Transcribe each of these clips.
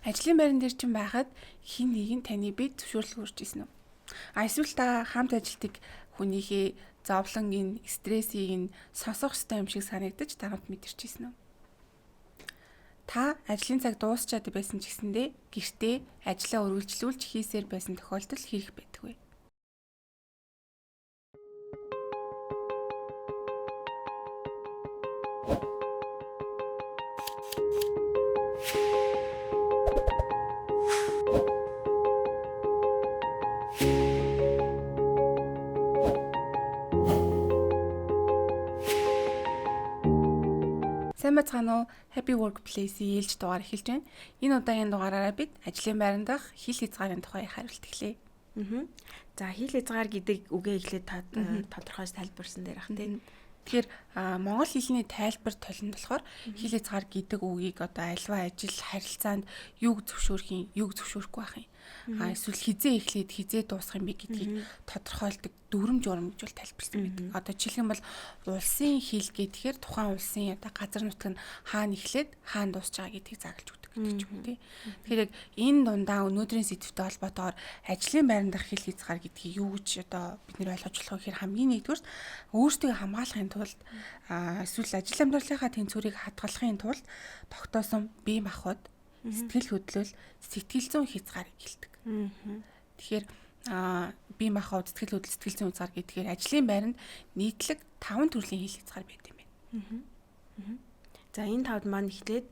Ажлын байран дээр чинь байхад хин нэгэн таны бие зөвшөөрлөг өрж исэн үү? А эсвэл та хамт ажилтдаг хүнийхээ зовлонгийн, стрессийг нь сонсох ёстой юм шиг санагдаж дарамт мэдэрч исэн үү? Та ажлын цаг дуусчаад байсан ч гэсэндээ гэртээ ажлаа үргэлжлүүлж хийсээр байсан тохиолдол хэрэг байдаг вэ? Сайн байцгаана уу? Happy Workplace-ийн ээлж дугаар эхэлж байна. Энэ удаагийн дугаараараа бид ажлын байран дахь хил хязгаарын тухай хариулт эхлэе. За, хил хязгаар гэдэг үгээ эхлээд тодорхойж тайлбарсан дээр ах тий. Тэгэхээр монгол хэлний тайлбар толинд болохоор хил хязгаар гэдэг үгийг одоо альва ажил харилцаанд юуг зөвшөөрөх юм, юуг зөвшөөрөхгүй байх юм. А эсвэл хизээ эхлээд хизээ дуусах юм бэ гэдгийг тодорхойлдог дүрм журам гэж бол тайлбарласан байдаг. Одоо жишээлх юм бол улсын хил гэхээр тухайн улсын одоо газар нутг нь хаана эхлээд хаана дуусч байгаа гэдгийг зааглаж өгдөг гэдэг ч юм уу тий. Тэгэхээр яг энэ дундаа өнөөдрийн сэдвтэй холбоотойгоор ажлын байран дахь хил хязгаар гэдгийг юу гэж одоо бид нэр ойлгож болох вэ гэхээр хамгийн нэгдүгüрт өөрсдөө хамгаалахын тулд эсвэл ажил амьдралынхаа тэнцвэрийг хадгалахын тулд тогтоосон бие махбод, сэтгэл хөдлөл, сэтгэл зүйн хязгаарыг хэлдэг. Тэгэхээр бие махбод, сэтгэл хөдлөл, сэтгэл зүйн хязгаар гэдгээр ажлын байранд нийтлэг 5 төрлийн хил хязгаар байдаг юм байна. За, энэ тавд маань эхлээд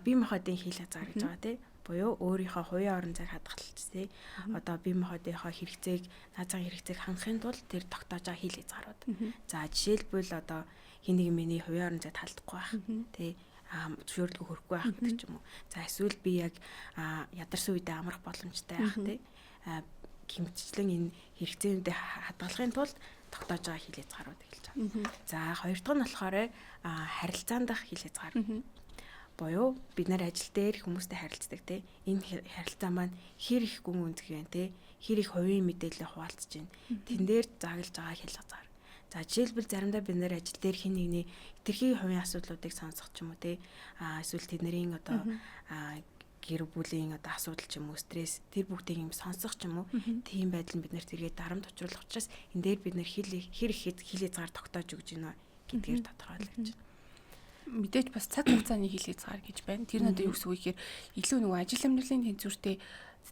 бие махбодын хил хязгаар гэж байгаа тий. Буюу өөрийнхөө хувийн орон зайг хадгалж тий. Одоо бие махбодынхоо хэрэгцээг, наад захын хэрэгцээг хангахын тулд тэр тогтоож байгаа хил хязгаарууд. За, жишээлбэл одоо хин нэг миний хувийн орон зай талдахгүй байх тий, зөвшөөрлгөө хөрөхгүй байх гэдэг ч юм уу. За, эсвэл би яг ядарсан үедээ амрах боломжтой байх тий. Гэмтчлэн энэ хэрэгцээнүүдээ хадгалахын тулд тогтоож байгаа хил хязгаарууд эхэлж байгаа. За, хоёр дахь нь болохоор харилцаан дах хил хязгаар. Буюу бид нар ажил дээр хүмүүстэй харилцдаг тий. Энэ харилцаа маань хэр их гүн үнзгий байна тий. Хэр их хувийн мэдээлэл хуваалцаж байна. Тэн дээр зааглаж байгаа хил хязгаар. За, жишээлбэл заримдаа бид нэр ажил дээр хин нэгний хэтэрхий хувийн асуудлуудыг сонсох ч юм уу тий. Эсвэл тэдний одоо гэр бүлийн одоо асуудал ч юм уу, стресс, тэр бүгдийг юм сонсох ч юм уу. Тийм байдал нь бид нэр тэргээ дарамт учруулах учраас энэ дээр бид нэр хэл хэр их хил хязгаар тогтоож өгч байна гэдгээр тодорхойлогдож байна. Мэдээж бас цаг хугацааны хил хязгаар гэж байна. Тэр нь одоо юу гэсэн үг гэхээр илүү нөгөө ажил амьдралын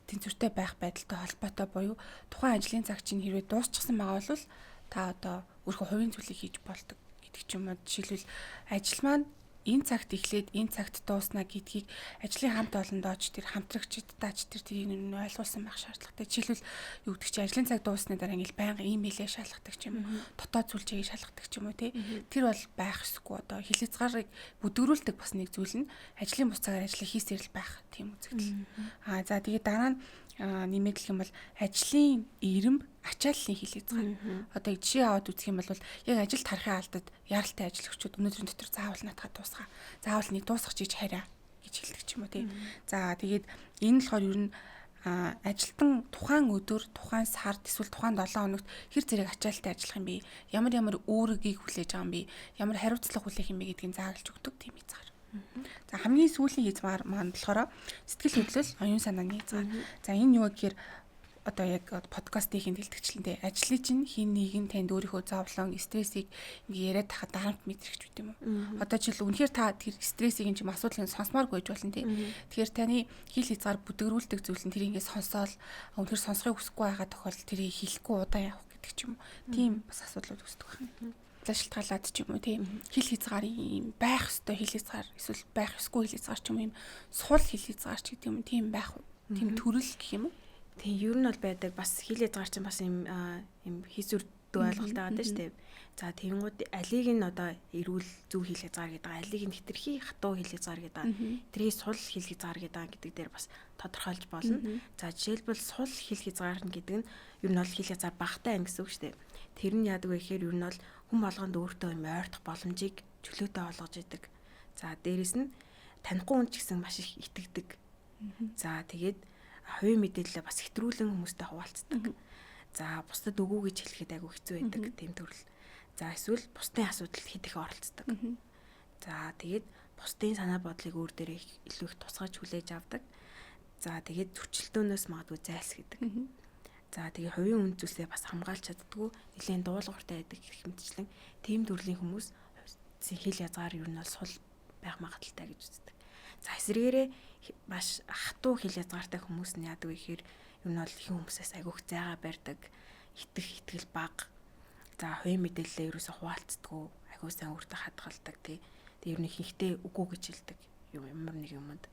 тэнцвэртэй байх байдалтай холбоотой буюу тухайн ажлын цаг чинь хэрвээ дуусчихсан байгаа бол та одоо өөрийнхөө хувийн зүйлийг хийж болдог гэдэг ч юм уу. Жишээлбэл ажил маань энэ цагт эхлээд энэ цагт дууснаа гэдгийг ажлын хамт олондоо ч тэр хамтрагчдаа ч тэр тэрийг нь ойлгуулсан байх шаардлагатай. Жишээлбэл юу гэдэг чи ажлын цаг дууссаны дараа ингээл байнга имэйлээ шалгадаг ч юм уу, дотоод сүлжээг шалгадаг ч юм уу тий. Тэр бол байх ёсгүй. Одоо хил хязгаарыг бүдгэрүүлдэг бас нэг зүйл нь ажлын бус цагаар ажлыг хийсээр л байх тийм үзэгдэл. Аа за, тэгээд дараа нь нэмээд хэлэх юм бол ажлын эрэмб ачааллын хил хязгаар. Одоо жишээ аваад үзэх юм бол яг ажилд харахын алдад яаралтай ажиллагчид өнөөдрийн дотор заавал наатахаа дуусгаа. Заавал нэг дуусгах чиж хараа гэж хэлдэг ч юм уу тий. За, тэгээд энэ болохоор ер нь ажилтан тухайн өдөр, тухайн сард эсвэл тухайн 7 хоногт хэр зэрэг ачаалттай ажиллах юм бэ? Ямар ямар үүргийг хүлээж байгаа юм бэ? Ямар хариуцлага хүлээх юм бэ гэдгийг зааглаж өгдөг тийм хязгаар. За, хамгийн сүүлийн хязгаар маань болохоор сэтгэл хөдлөл, оюун санааны хязгаар. За, энэ юу гэхээр одоо яг подкастын хэлдэгчлэнтэй ажлын чинь хин нэгэн танд өөрийнхөө зовлон, стрессийг ингээ яриад тахад дарамт мэдрэгч байт юм уу? Одоо жишээл үнэхээр та тэр стрессийг юм асуудлыг сонсомооргүй байж болно тий. Тэгэхээр таны хил хязгаар бүдгэрүүлдэг зүйл нь тэр ингээ сонсоол үнэхээр сонсохыг хүсэхгүй байгаа тохиолдолд тэрийг хэлэхгүй удаан явах гэдэг ч юм уу. Тийм бас асуудлууд үүсдэг байна. Шалтгаалаад ч юм уу тий. Хил хязгаар юм байх ёстой хил хязгаар эсвэл байх ёсгүй хил хязгаар ч юм уу, юм сул хил хязгаар ч гэдэг юм, тийм байх уу? Тийм төрөл гэх юм уу? Тийм, ер нь бол байдаг. Бас хил хязгаар чинь бас юм юм хийсвэрдүү ойлголттой байгаа шүү дээ. За, тэгэнгүүт алийг нь одоо эрүүл зөв хил хязгаар гэдэг, алийг нь хэтэрхий хатуу хил хязгаар гэдэг, тэрийг сул хил хязгаар гэдэг дээр бас тодорхойлж болно. За, жишээлбэл сул хил хязгаар нь гэдэг нь ер нь бол хил хязгаар багатай юм гэсэн үг шүү дээ. Тэр нь яадаг вэ гэхээр ер нь бол хүн болгонд өөртөө юм ойртох боломжийг чөлөөтэй олгож идэг. За, дээрэс нь танихгүй хүн ч гэсэн маш их итгэдэг. За, тэгээд хувийн мэдээлэлээ бас хэтрүүлэн хүмүүстэй хуваалцдаг. За, бусдад үгүй гэж хэлэхэд айгүй хэцүү байдаг тийм төрөл. За, эсвэл бусдын асуудалд хэд их оролцдог. За, тэгээд бусдын санаа бодлыг өөр дээрээ илүү их тусгаж хүлээж авдаг. За тэгээд зөрчилдөөнөөс магадгүй зайлсхийдэг. За тэгээ хувийн үн зүйлсээ бас хамгаалж чаддгүй, нэлээд дуулууртай байдаг гэх мэтчлэн тийм төрлийн хүмүүс хил язгаар ер нь бол сул байх магадлалтай гэж үздэг. За эсрэгээрээ маш хатуу хил язгаартай хүмүүс нь яадаг вэ гэхээр ер нь бол ихэнх хүмүүсээс айгүйх зайгаа барьдаг, итгэх итгэл бага. За хувийн мэдээлэлээ ерөөсө хуваалцдаггүй, айгүй сайн өөртөө хадгалдаг тий. Тэгээ ер нь ихэнхдээ үгүй гэж хэлдэг юм ямар нэг юмд.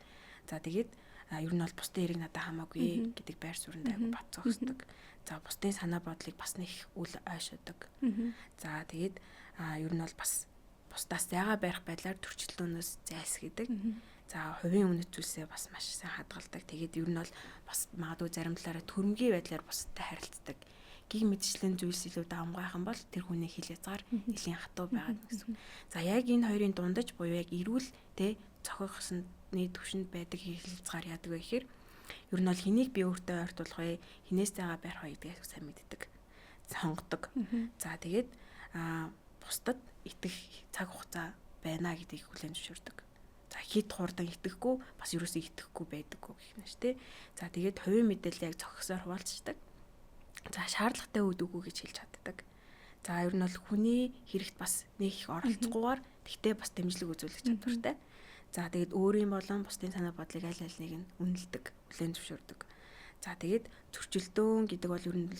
За тэгээд ер нь бол бусдын хэрэг надад хамаагүй гэдэг байр сууринд айгүй бат зогсдог. За бусдын санаа бодлыг бас нэг үл ойшоодог. За тэгээд ер нь бол бас бусдаас зайгаа барих байдлаар төрчлөлөөнөөс зайлсхийдэг. За хувийн үнэт зүйлсээ бас маш сайн хадгалдаг. Тэгээд ер нь бол бас магадгүй зарим талаараа төрөмгий байдлаар бусдад харилцдаг. Гиг мэдчлэн зүйлс илүү давамгайхан юм бол тэр хүний хил язгаар нэлийн хатуу байгаа гэсэн. За яг энэ хоёрын дундаж буюу яг эрүүл тэ цохихсны төвшөнд байдаг хил хязгаар яадаг вэ гэхээр ер нь бол хэнийг би өөртөө ойртуулах вэ? Хинээс зайгаа барих вэ гэдгийг сайн мэддэг. Сонгодог. За тэгээд бусдад итгэх цаг хугацаа байна гэдгийг хүлээн зөвшөөрдөг. За хит хурдан итгэхгүй бас ерөөсөө итгэхгүй байдаггүй гэх юм шүү дээ. За тэгээд хувийн мэдээлэл яг зохисоор хуваалцдаг. За шаардлагатай үед үгүй гэж хэлж чаддаг. За ер нь бол хүний хэрэгт бас нэг их оролцохгүйгээр тэгтээ бас дэмжлэг үзүүлэх чадвартай. За тэгээд өөрийн болон бусдын санаа бодлыг аль аль нэг нь үнэлдэг, хүлээн зөвшөөрдөг. За тэгээд зөрчилдөөн гэдэг бол ер нь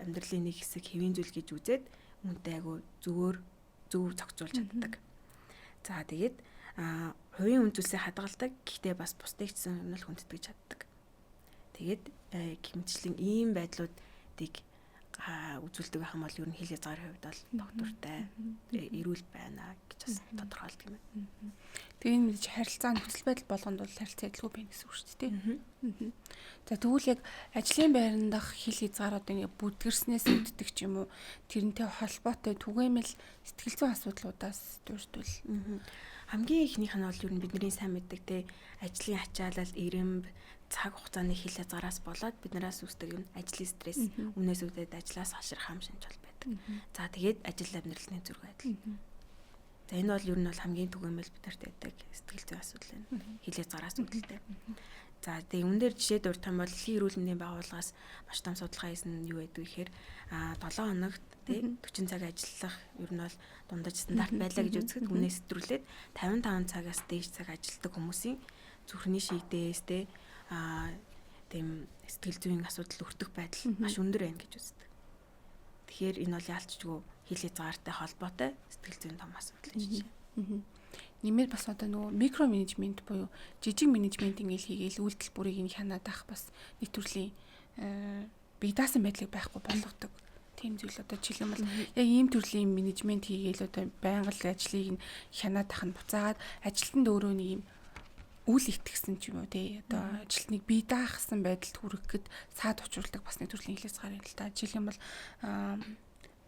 амьдралын нэг хэсэг хэвийн зүйл гэж үзээд үүнтэй айгу зөвөр зөв зохицуулж чаддаг. За тэгээд хувийн үн зүйлсээ хадгалдаг. Гэхдээ бас бусдыг ч гэсэн юм л хүндэтгэж чаддаг. Тэгээд гэмтчлэн ийм байдлуудыг үзүүлдэг байх юм бол ер нь хил хязгаарын хувьд бол доктортай эрүүл байна гэж бас тодорхойлдог юм байна. Тэгээ энэ мэдээж харилцаа нөхцөл байдал болгонд бол харилцаа адилгүй байна гэсэн үг шүү дээ. За тэгвэл яг ажлын байран дах хил хязгаар одоо ингэ бүдгэрснээс үүддэг ч юм уу тэрнтэй холбоотой түгээмэл сэтгэл зүйн асуудлуудаас дурдвал. Хамгийн ихнийх нь бол ер нь бидний сайн мэддэг те ажлын ачаалал, эрэмб, цаг хугацааны хил хязгаараас болоод биднээс үүсдэг юм ажлын стресс, үнээс үүдээд ажлаас хашрах хам шинж бол байдаг. За тэгээд ажил амьдралын зүрх байдал. За энэ бол ер нь бол хамгийн түгээмэл биднэрт байдаг сэтгэл зүйн асуудал байна. Хил хязгаараас үүдэлтэй. За тэгээ үүн дээр жишээ дурдах юм бол Дэлхийн эрүүл мэндийн байгууллагаас маш том судалгаа хийсэн нь юу байдаг гэхээр 7 хоногт тий 40 цаг ажиллах ер нь бол дундаж стандарт байлаа гэж үзэхэд үнээс сэтрүүлээд 55 цагаас дээш цаг ажилладаг хүмүүсийн зүрхний шийдээс тий тийм сэтгэл зүйн асуудал өртөх байдал маш өндөр байна гэж үздэг. Тэгэхээр энэ бол яалтчгүй хил хязгаартай холбоотой сэтгэл зүйн том асуудал жишээ. Нэмэр бас одоо нөгөө микро менежмент буюу жижиг менежмент ингээл хийгээл үйлдэл бүрийг нь хянаад ах бас нэг төрлийн бие даасан байдлыг байхгүй болгодог. Тийм зүйл одоо жишээлбэл бол яг ийм төрлийн менежмент хийгээл одоо байнга л ажлыг нь хянаад ах нь буцаагаад ажилтнанд өөрөө нэг юм үл итгэсэн ч юм уу тий одоо ажилтныг бие даахсан байдалд хүрэхэд саад учруулдаг бас нэг төрлийн хил хязгаар юм л та. Жишээлбэл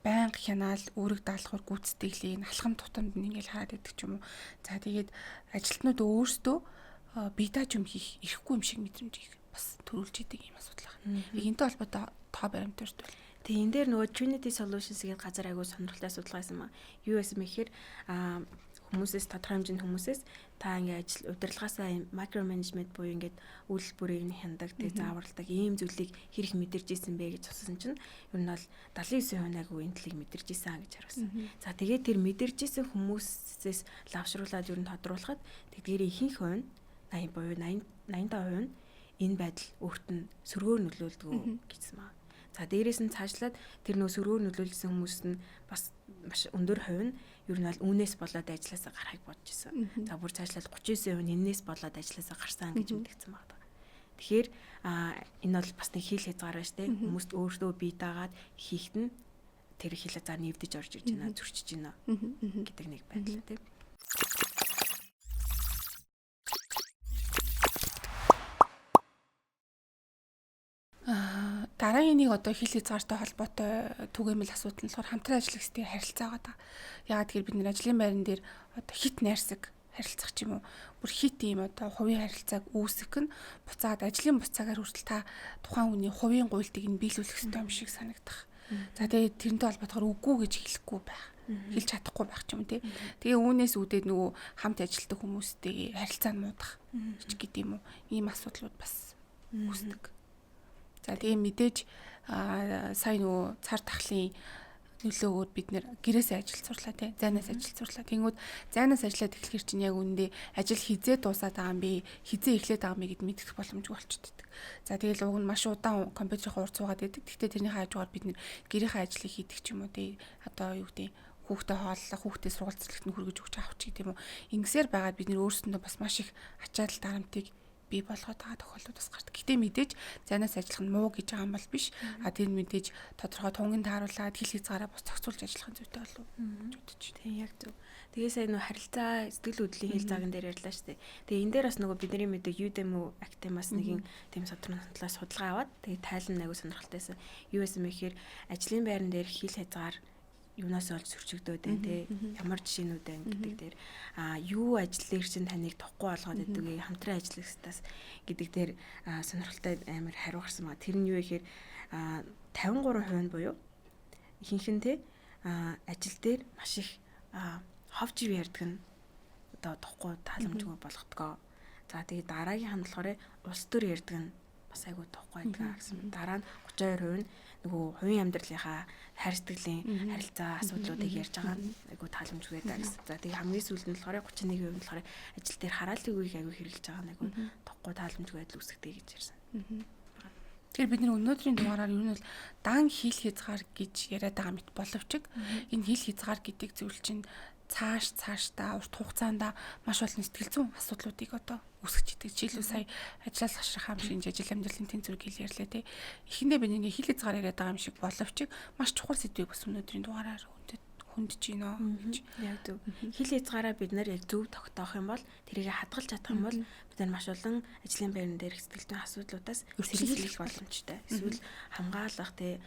байнга хянаал үүрэг даалгавар гүйцэтгэлийг алхам тутамд нь ингээл хараад байдаг ч юм уу. За тэгээд ажилтнууд өөрсдөө бие дааж юм хийх эрхгүй юм шиг мэдрэмжийг бас төрүүлж идэг юм асуудал байна. Яг энэтэй холбоотой тоо баримт өртөл. Тэгээ энэ дээр нөгөө Trinity Solutions гэдэг газар айгуу сонирхолтой судалгаа хийсэн маа. Юу байсан бэ гэхээр хүмүүсээс тодорхой хэмжээний хүмүүсээс та ингээ ажил удирдлагаасаа микро менежмент буюу ингээд үйлдэл бүрийг нь хяндаг, тэг зааварладаг ийм зүйлийг хэр их мэдэрч исэн бэ гэж асуусан чинь ер нь бол 79% айгүй энэ талыг мэдэрч исэн гэж хариулсан. За тэгээд тэр мэдэрч исэн хүмүүсээс лавшруулад ер нь тодруулахад тэдгээрийн ихэнх хувь нь 80 буюу 80 85% нь энэ байдал өөрт нь сөргөөр нөлөөлдөг гэсэн маа. За дээрээс нь цаашлаад тэр нөө сөргөөр нөлөөлсөн хүмүүс нь бас маш өндөр хувь нь ер нь бол үүнээс болоод ажилласаа гарахыг бодож исэн. За бүр цаашлаад 39% нь энээс болоод ажилласаа гарсан гэж мэдгдсэн байна. Тэгэхээр энэ бол бас нэг хил хязгаар байна шүү дээ. Хүмүүст өөртөө бие даагаад хийхэд нь тэр хил хязгаар нэвдэж орж ирж байна, зөрчиж байна гэдэг нэг байдал тийм. Дараагийн нэг одоо хил хязгаартай холбоотой түгээмэл асуудал нь болохоор хамтран ажиллагчдын харилцаа байгаа. Яагаад гэхээр бид нэр ажлын байран дээр одоо хит найрсаг харилцах ч юм уу бүр хит ийм одоо хувийн харилцааг үүсгэх нь буцаад ажлын бус цагаар хүртэл та тухайн хүний хувийн гуйлтыг нь биелүүлэх ёстой юм шиг санагдах. За тэгээд тэрнтэй холбоотойгоор үгүй гэж хэлэхгүй байх. Хэлж чадахгүй байх ч юм тий. Тэгээ үүнээс үүдээд нөгөө хамт ажилладаг хүмүүстэйгээ харилцаа нь муудах ч гэдэг юм уу. Ийм асуудлууд бас үүсдэг. За тэгээ мэдээж сая нөгөө цар тахлын нөлөөгөөр бид нэр гэрээсээ ажил сурлаа тий, зайнаас ажил сурлаа. Тэнгүүд зайнаас ажиллаад эхлэхэр чинь яг үүндээ ажил хизээ дуусаад байгаа юм бэ, хизээ эхлээд байгаа юм бэ гэд мэдэх боломжгүй болчихдог. За тэгэл уг нь маш удаан компьютерийн урд суугаад байдаг. Гэхдээ тэрний хажуугаар бид нэр гэрийнхээ ажлыг хийдэг ч юм уу тий. Одоо юу гэдэг хүүхдээ хооллох, хүүхдээ сургууль цэцэрлэгт нь хүргэж өгч авах ч гэдэм үү. Ингэсээр байгаад бид нэр өөрсөндөө бас маш их ачаал дарамтыг бий болгоод байгаа тохиолдлууд бас гардаг. Гэтэ мэдээж зайнаас ажиллах нь муу гэж байгаа юм бол биш. А тэр мэдээж тодорхой тунгийн тааруулаад хил хязгаараа бас зохицуулж ажиллах нь зүйтэй болов гэж бодож байна. Тийм яг зөв. Тэгээ сая нөө харилцаа сэтгэл хөдлөлийн хил цаган дээр ярьлаа шүү дээ. Тэгээ энэ дээр бас нөгөө бидний мэддэг Udemy Academy-аас нэгэн тийм судлаас судалгаа аваад тэгээ тайлан айгуу сонирхолтой байсан. Юу байсан бэ гэхээр ажлын байран дээр хил хязгаар юунаас олж зөрчигдөөд байна те, ямар жишээнүүд байна гэдэг дээр юу ажил дээр чинь таныг тухгүй болгоод идэг вэ, хамтран ажиллагчдаас гэдэг дээр сонирхолтой амар хариу гарсан ба. Тэр нь юу гэхээр 53% нь буюу ихэнх нь те ажил дээр маш их ховж ив ярьдаг нь одоо тухгүй тааламжгүй болгодгоо. За тэгээ дараагийн нь болохоор улс төр ярьдаг нь бас айгүй тухгүй байдаг гэсэн. Дараа нь 32% нь нөгөө хувийн амьдралынхаа хайр сэтгэлийн харилцаа асуудлуудыг ярьж байгаа нь айгүй тааламжгүй байдаг гэсэн. За тэгээ хамгийн сүүлд нь болохоор 31% нь болохоор ажил дээр хараалын үгийг айгүй хэрэглэж байгаа нь айгүй тухгүй тааламжгүй байдал үүсгдэг гэж ярьсан. Тэгэхээр бид нар өнөөдрийн дугаараар ер нь бол дан хил хязгаар гэж яриад байгаа мэт боловч энэ хил хязгаар гэдэг зүйл чинь цааш цаашдаа урт хугацаанд маш олон сэтгэл зүйн асуудлуудыг одоо үүсгэж идэг. Жишээлбэл сая ажлаас хашрах ам шинж ажил амьдралын тэнцвэр гэл ярьлаа те. Эхэндээ бид ингээ хил хязгаар яриад байгаа юм шиг боловч маш чухал сэдвийг бас өнөөдрийн дугаараар хөндөж байна гэж. Яг зөв. Хил хязгаараа бид нар яг зөв тогтоох юм бол тэрийг хадгалж чадах юм бол бид нар маш олон ажлын байран дээрх сэтгэл зүйн асуудлуудаас сэргийлэх боломжтой. Эсвэл хамгаалах те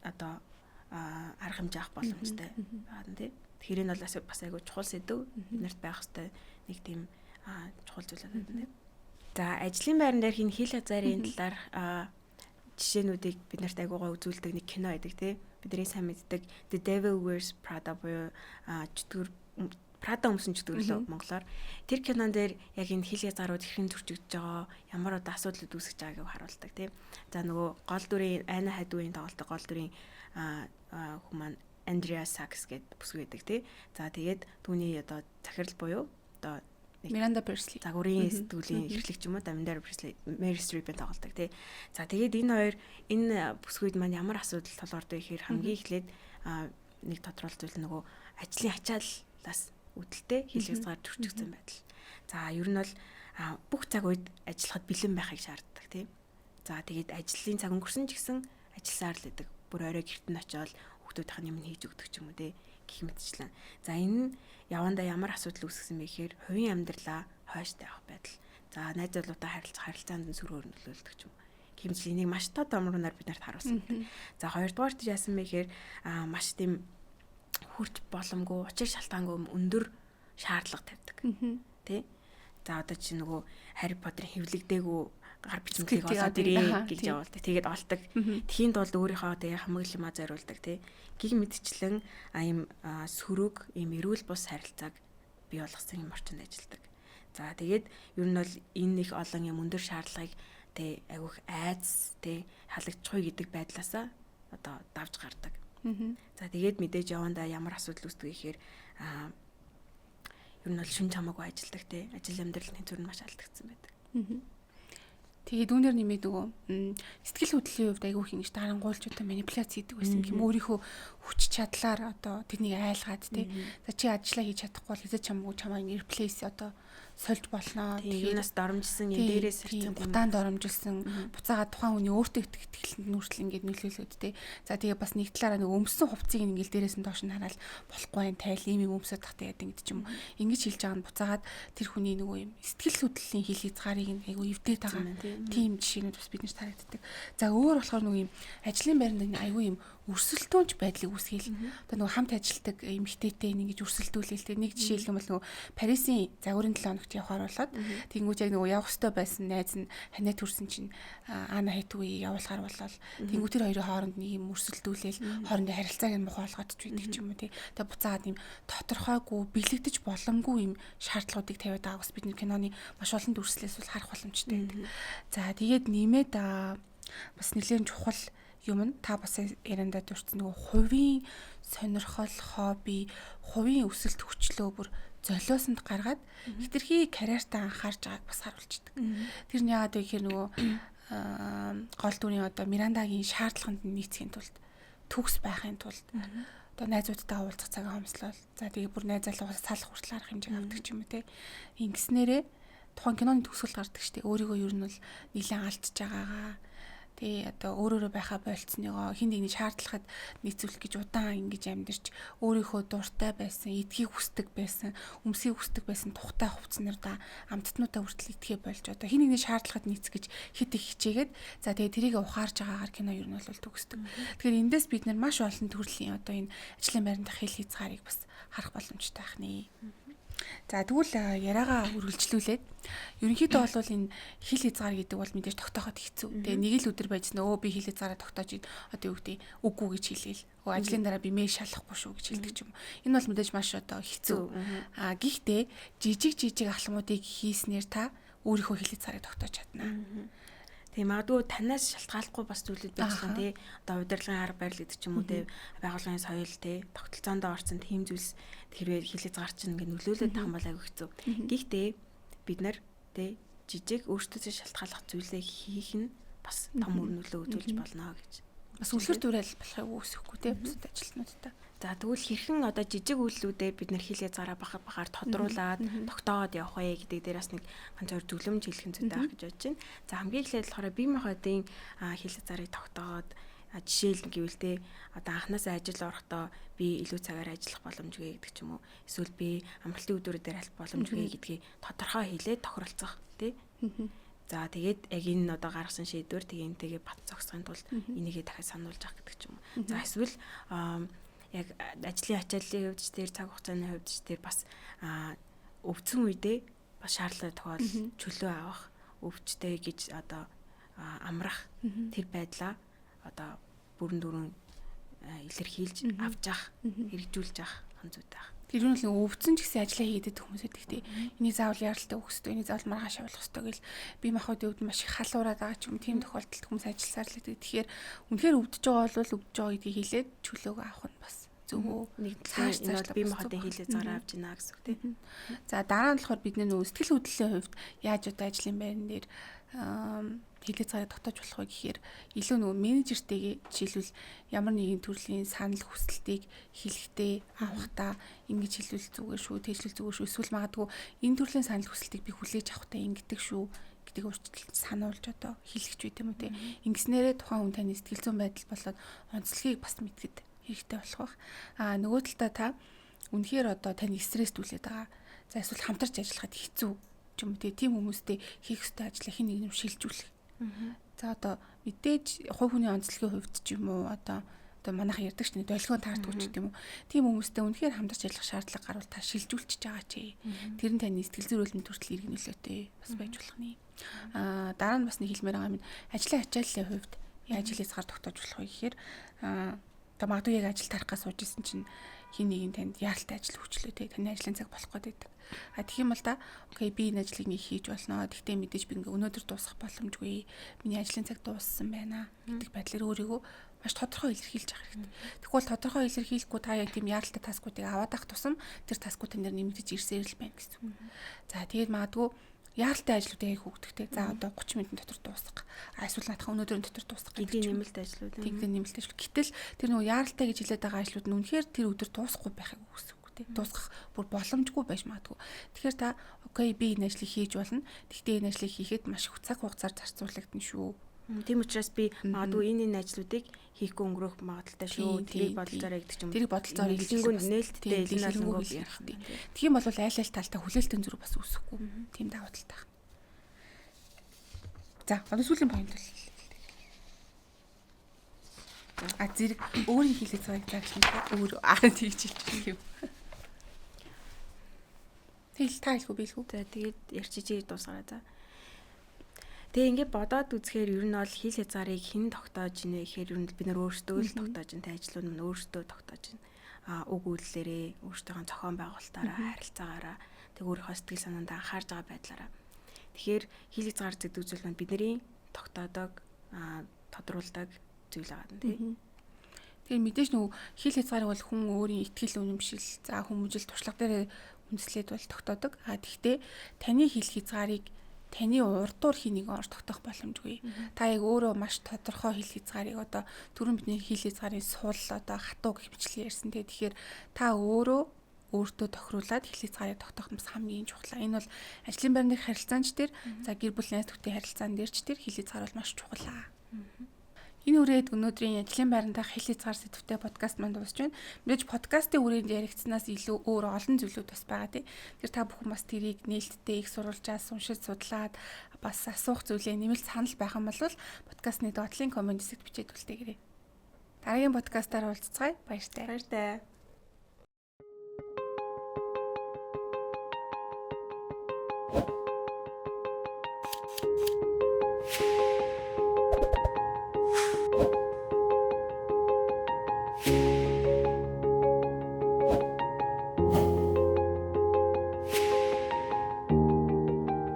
одоо арга хэмжээ авах боломжтой байна те. Тэгэхээр энэ бол бас айгүй чухал сэдв. Бид нарт байх ёстой нэг тийм чухал зүйл байна тийм. За ажлын байран дээр хин хил хязгаарын талаар жишээнүүдийг бид нарт айгүй гой үзүүлдэг нэг кино байдаг тийм. Бидний сайн мэддэг The Devil Wears Prada буюу чөтгөр Prada өмсөн чөтгөр лөө монголоор. Тэр кинон дээр яг энэ хил хязгаарууд хэрхэн зөрчигдөж байгаа, ямар одоо асуудлууд үүсгэж байгааг харуулдаг тийм. За нөгөө гол дүрийн Анна Hathaway-ийн тоглолтог гол дүрийн хүн маань Андреа Сакс гэдэг бүсгүй байдаг тий. За тэгээд түүний одоо захирал буюу одоо Миранда Пресли загварын сэтгүүлийн эрхлэгч юм уу Миранда Пресли Мэри Стрипийн тоглолдог тий. За тэгээд энэ хоёр энэ бүсгүйд маань ямар асуудал тулгардаг гэхээр хамгийн эхлээд нэг тодорхой зүйл нөгөө ажлын ачааллаас үүдэлтэй хил хязгаар зөрчигдсөн байдал. За ер нь бол бүх цаг үед ажиллахад бэлэн байхыг шаарддаг тий. За тэгээд ажлын цаг өнгөрсөн ч гэсэн ажилласаар л байдаг. Бүр орой гэрт нь очиод хүүхдүүдийнх нь юм хийж өгдөг ч юм уу те гэх мэтчлэн. За энэ нь явандаа ямар асуудал үүсгэсэн бэ гэхээр хувийн амьдралаа хойш тавих байдал. За найз залуутай харилцах харилцаанд нь сөрөөр нөлөөлдөг ч юм. Гэмтэл энийг маш тод томрунаар бид нарт харуулсан. За хоёрдугаарт яасан бэ гэхээр маш тийм хурц боломгүй, учир шалтгаангүй өндөр шаардлага тавьдаг. Тэ? За одоо чи нөгөө Харри Поттерын хэвлэгдээгүй гар бичмэлийг олоод ирээ гэж явуулдаг. Тэгээд олдог. Тхийн тулд өөрийнхөө тэгээ хамаг юмаа зориулдаг тий. Гиг мэдчлэн ийм сөрөг, ийм эрүүл бус харилцааг бий болгосон юм орчинд ажилладаг. За тэгээд ер нь бол энэ их олон юм өндөр шаардлагыг тий айгүйх айдас тий халагдчихгүй гэдэг байдлаасаа одоо давж гардаг. За тэгээд мэдээж явандаа ямар асуудал үүсдэг гэхээр ер нь бол шүн чамаагүй ажилладаг тий. Ажил амьдрал тэнцвэр нь маш алдагдсан байдаг. Тэгээд үүнээр нэмээд нөгөө сэтгэл хөдлөлийн хувьд айгүй их ингэж дарангуйлж одоо манипуляц хийдэг байсан юм. Өөрийнхөө хүч чадлаар одоо тэрнийг айлгаад тий. За чи ажиллаа хийж чадахгүй бол хэзээ чамгүй чамайг replace одоо сольж болно. Тэгээд юунаас доромжилсан юм дээрээс сарцсан удаан доромжилсан буцаагаа тухайн хүний өөртөө итгэх итгэлэнд нүртэл ингээд нөлөөлөөд тий. За тэгээ бас нэг талаараа нэг өмссөн хувцсыг ингээд дээрээс нь доош нь хараал болохгүй юм тайл ийм юм өмсөд тахтай яд ингээд ч юм уу. Ингэж хэлж байгаа нь буцаагаад тэр хүний нөгөө юм сэтгэл хөдлөлийн хил хязгаарыг нь айгүй эвдээд байгаа. Тийм жишээнүүд бас биднэрт харагддаг. За өөр болохоор нөгөө юм ажлын байранд айгүй юм өрсөлдөөнч байдлыг үүсгээл. Одоо нөгөө хамт ажилладаг эмэгтэйтэй ингэж өрсөлдүүлээл те. Нэг жишээлх юм бол нөгөө Парисын загварын 7 хоногт явахаар болоод тэнгуүч яг нөгөө явах ёстой байсан найз нь ханиа төрсэн чинь Ана Хэтүгийг явуулахаар болоод тэнгуү тэр хоёрын хооронд нэг юм өрсөлдүүлээл хоорондын харилцааг нь муухай болгоод ч байдаг ч юм уу те. Тэгээ буцаагаад юм тодорхойгүй бэлэгдэж боломгүй юм шаардлагуудыг тавиад байгааг бас бид нэг киноны маш олон дүрслээс бол харах боломжтой байдаг. За тэгээд нэмээд бас нэлээд чухал юм нь та бас яриандаа дурдсан нөгөө хувийн сонирхол, хобби, хувийн өсөлт хүчлөө бүр золиосонд гаргаад хэтэрхий карьертаа анхаарч байгааг бас харуулждаг. Тэр нь яагаад вэ гэхээр нөгөө гол дүрийн одоо Мирандагийн шаардлаганд нийцхийн тулд төгс байхын тулд одоо найзуудтайгаа уулзах цагаа хомслол. За тэгээ бүр найз залуугаас салах хүртэл арга хэмжээг авдаг ч юм уу те. Ингэснээрээ тухайн киноны төгсгөл гардаг штеп. Өөрийгөө ер нь бол нэлээд алдчихж байгаагаа тий одоо өөрөөрөө байхаа болцсныгоо хин нэгний шаардлагад нийцүүлэх гэж удаан ингэж амьдарч өөрийнхөө дуртай байсан, эдгийг хүсдэг байсан, өмсгийг хүсдэг байсан тухтай хувцснаар да амттнуудаа хүртэл идэхээ болж одоо хин нэгний шаардлагад нийцэх гэж хэд их хичээгээд за тэгээ тэрийг ухаарж байгаагаар кино ер нь бол төгсдөг. Тэгэхээр эндээс бид нар маш олон төрлийн одоо энэ ажлын байран дах хил хязгаарыг бас харах боломжтой байх нэ. За тэгвэл яриагаа үргэлжлүүлээд ерөнхийдөө бол энэ хил хязгаар гэдэг бол мэдээж тогтооход хэцүү. Тэгээ нэг л өдөр байжсан өө би хил хязгаараа тогтоож одоо юу гэдэг үггүй гэж хэлээл. Өө ажлын дараа би мэйл шалахгүй шүү гэж хэлдэг ч юм. Энэ бол мэдээж маш одоо хэцүү. А гэхдээ жижиг жижиг алхмуудыг хийснээр та өөрийнхөө хил хязгаарыг тогтоож чадна. Тэгээ магадгүй танаас шалтгааллахгүй бас зүйлүүд байж байгаа тий. Одоо удирдлагын арга барил гэдэг ч юм уу тий. Байгууллагын соёл тий. Тогтолцоонд орсон тийм зүйлс хэрвээ хил хязгаар чинь ингээ нөлөөлөд байгаа юм бол аягүй хэцүү. Гэхдээ бид нар тий жижиг өөртөөсөө шалтгааллах зүйлээ хийх нь бас том үр нөлөө үзүүлж болно гэж. Бас үлгэр дуурайл болохыг үүсэхгүй тий бусад ажилтнуудтай. За тэгвэл хэрхэн одоо жижиг үйлдэлүүдээр бид нэр хил хязгаараа бага багаар тодруулаад тогтоогоод явах вэ гэдэг дээр бас нэг ганц хоёр зөвлөмж хэлэх нь зүйтэй байх гэж бодож байна. За хамгийн эхлээд болохоор бие махбодын хил хязгаарыг тогтоогоод жишээл гэвэл те одоо анханасаа ажил орохдоо би илүү цагаар ажиллах боломжгүй гэдэг ч юм уу. Эсвэл би амралтын өдрүүдээр ажиллах боломжгүй гэдгийг тодорхой хэлээд тохиролцох тий. За тэгээд яг энэ одоо гаргасан шийдвэр тэгээ энтэйгээ бат зогсохын тулд энийгээ дахиад сануулж авах гэдэг ч юм уу. За эсвэл яг ажлын ачааллын хувьд ч тэр цаг хугацааны хувьд ч тэр бас өвцөн үедээ бас шаардлага тохиол чөлөө авах өвчтэй гэж одоо амрах тэр байдлаа одоо бүрэн дүүрэн илэрхийлж авч явах хэрэгжүүлж явах зүйтэй байх. Тэр нь л өвцөн ч гэсэн ажиллаа хийдэг хүмүүс байдаг тий. Энийг заавал яралтай өгөх ёстой, энийг заавал маргааш явуулах ёстой гэл бие махбодын өвд маш их халуураад байгаа ч юм тийм тохиолдолд хүмүүс ажилласаар л байдаг. Тэгэхээр үнэхээр өвдөж байгаа бол өвдөж байгаа гэдгийг хэлээд чөлөөгөө авах нь бас зөв үү. Нэг цааш цааш бие махбодын хил хязгаараа авч ийна гэсэн үг тий. За дараа нь болохоор бид нөгөө сэтгэл хөдлөлийн хувьд яаж одоо ажлын байран дээр хил хязгаарыг тогтоож болох вэ гэхээр илүү нөгөө менежертэйгээ жишээлбэл ямар нэгэн төрлийн санал хүсэлтийг хэлэхдээ авахдаа ингэж хэлвэл зүгээр шүү, тэжлэл зүгээр шүү. Эсвэл магадгүй энэ төрлийн санал хүсэлтийг би хүлээж авахдаа ингэдэг шүү гэдгийг урьдчилан сануулж одоо хэлэх ч үт юм уу те. Ингэснээрээ тухайн хүн таны сэтгэл зүйн байдал болоод онцлогийг бас мэдгэд хэрэгтэй болох байх. Аа нөгөө талдаа та үнэхээр одоо таны стресс түлээд байгаа. За эсвэл хамтарч ажиллахад хэцүү ч юм уу те. Тийм хүмүүстэй хийх ёстой ажлаа хин нэг юм шилжүүлэх. За одоо мэдээж хувь хүний онцлогийн хувьд ч юм уу одоо манайхан ярьдаг ч нэг долгион таардгүй ч гэдэм үү. Тийм хүмүүстэй үнэхээр хамтарч ажиллах шаардлага гарвал та шилжүүлчихэж байгаа чи. Тэр нь таны сэтгэл зүйн эрүүл мэнд хүртэл эргэн нөлөөтэй бас байж болох нэ. Аа дараа нь бас нэг хэлмээр байгаа юм. Ажлын ачааллын хувьд яаж хил хязгаар тогтоож болох вэ гэхээр одоо магадгүй яг ажил тарах гэж сууж исэн чинь хин нэгэн танд яаралтай ажил хүчлээ те таны ажлын цаг болох гээд байдаг. А тэгэх юм бол та окей би энэ ажлыг нэг хийж болно. Тэгтээ мэдээж би ингээ өнөөдөр дуусгах боломжгүй. Миний ажлын цаг дууссан байна гэдэг байдлаар өөрийгөө маш тодорхой илэрхийлж явах хэрэгтэй. Тэгвэл тодорхой илэрхийлэхгүй та яг тийм яаралтай таскуудыг аваад ах тусам тэр таскууд тань дээр нэмэгдэж ирсээр л байна гэсэн үг. За тэгээд магадгүй яаралтай ажлуудыг яг хөгдөхтэй. За одоо 30 минутын дотор дуусгах. А эсвэл наадах өнөөдрийн дотор дуусгах гэдэг нэмэлт ажлууд. Тийм нэмэлт ажил. Гэтэл тэр нөгөө яаралтай гэж хэлээд байгаа ажлууд нь үнэхээр тэр өдөр дуусахгүй байхыг үгүйсэхгүй тий. Дуусгах бүр боломжгүй байж магадгүй. Тэгэхээр та окей би энэ ажлыг хийж болно. Тэгтээ энэ ажлыг хийхэд маш их цаг хугацаар зарцуулагдана шүү. Тийм учраас би магадгүй энэ ажлуудыг хийхгүй өнгөрөх магадлалтай шүү. Тэрийг бодолцоорой гэдэг ч юм. Тэрийг бодолцоорой гэж нээлттэй илүү ярих. Тэгэх юм бол айл айл талтай хүлээлтийн зүрх бас үүсэхгүй. Тийм давуу талтай. За, одоо сүүлийн point бол. А зэрэг өөрийн хил хязгаарыг зарлах нь өөр аа тэгж хэлчих юм. Тэгэл та хэлэх үү би хэлэх үү? За тэгээд ярьчижээ дуусгараа за. Тэгээ ингээд бодоод үзэхээр ер нь бол хил хязгаарыг хэн тогтоож ийнэ гэхээр ер нь бид нар өөрсдөө л тогтоож ийн. Тэ ажлууд мань өөрсдөө тогтоож ийн. А үг үйлдэлээрээ өөрсдийнхөө зохион байгуулалтаараа харилцаагаараа тэг өөрийнхөө сэтгэл санаанд анхаарж байгаа байдлаараа. Тэгэхээр хил хязгаар гэдэг зүйл маань бидний тогтоодог, тодруулдаг зүйл байгаа юм тий. Тэгэхээр мэдээж нөгөө хил хязгаарыг бол хүн өөрийн итгэл үнэмшил, за хүмүүжил туршлага дээр үндэслээд бол тогтоодог. А тэгвэл таны хил хязгаарыг таны урдуур хин нэгэн орж тогтоох боломжгүй. Та яг өөрөө маш тодорхой хил хязгаарыг одоо түрүүн бидний хил хязгаарын сул одоо хатуу гэх мэтлэн ярьсан те. Тэгэхээр та өөрөө өөртөө тохируулаад хил хязгаарыг тогтоох нь бас хамгийн чухал. Энэ бол ажлын байрны харилцаан ч тэр за гэр бүл найз нөхдөдийн харилцаан дээр ч тэр хил хязгаар бол маш чухал аа. Энэ үрээд өнөөдрийн ажлын байранд хил хязгаар сэдвтэй подкаст маань дуусч байна. Мэдээж подкастын үрээнд яригдсанаас илүү өөр олон зүйлүүд бас байгаа тий. Тэр та бүхэн бас тэрийг нээлттэй их сурвалжаас уншиж судлаад бас асуух зүйлээ нэмэлт санал байх юм бол подкастны доотлын коммент хэсэгт бичээд үлдээгээрэй. Дараагийн подкастаар уулзцгаая. Баяртай. Баяртай.